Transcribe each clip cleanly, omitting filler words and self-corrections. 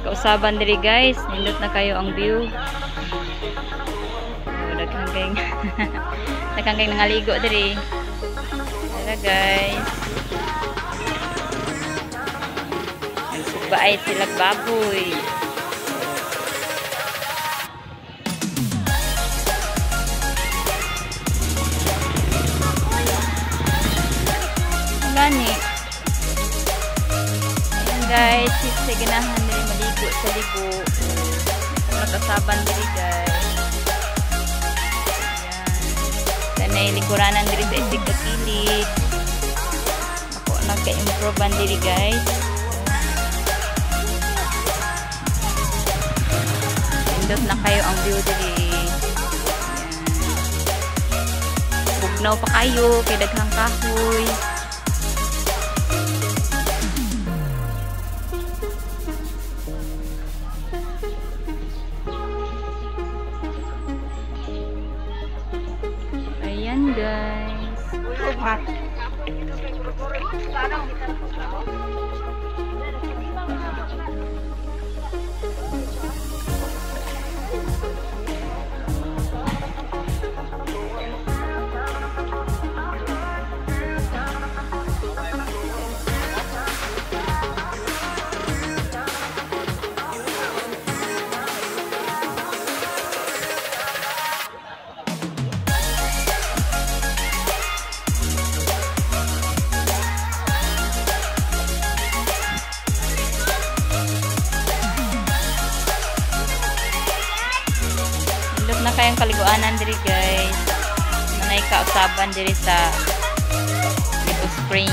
Kausaban diri guys, nindot na kayo ang view. Oh, daghan kayong daghan kayong nangaligo diri. Tara guys. Nagsubaay sila baboy. Gani. Ayan guys, sa ganahan diri maligo sa ligo. Nakasaban diri guys. Ayan. Tanay lingkuranan diri sa isig kakilid. Ako nagka-improve diri guys. Pindot na kayo ang view diri. Ayan. Bugnaw pa kayo kay daghang kahoy. Ayan guys. Na kayang kaliguanan diri guys. Manay kausaban diri sa Libo Spring.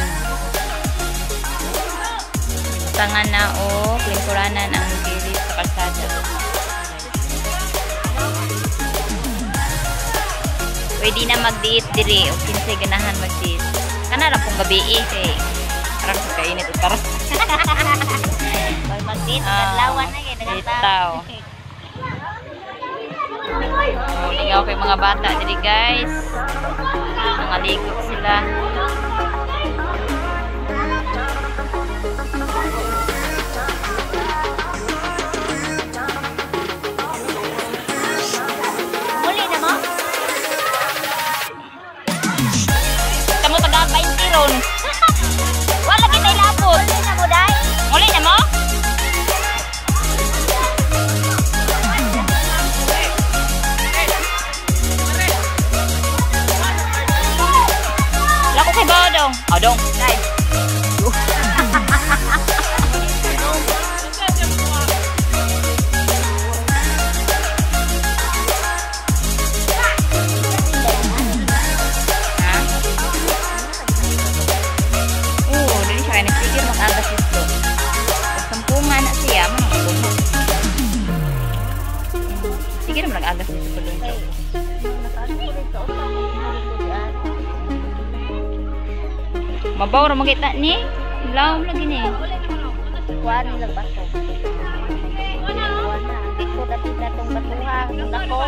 Tangan na o lingkuranan ang gilid sa kalsada. Pwede na mag-diet diri o kinsay ganahan mag-diet. Kana ra pong gabi eh kay karang sa kainit ug karas. Mag-diet kadlawan na kay Bitaw. Oh, lingaw kay mga bata diri guys. Nangaligo sila. Muli na mo? Kamo taga 20 ron. Wala kitay lapot. Muli na mo dai. Muli na mo? Lako kay Badong. Adong. Dai. Ha? Oo, dili siya kay nagsigir mag-agas dito. Pagsampungan na siya, mo nang agumo. Sige naman nag-agas dito pa doon siya. Mabaw ra makita ni. Lawom lagi ni. Kuan nilang bato. Kuan na. Dito dapit na tong batuha. Dako.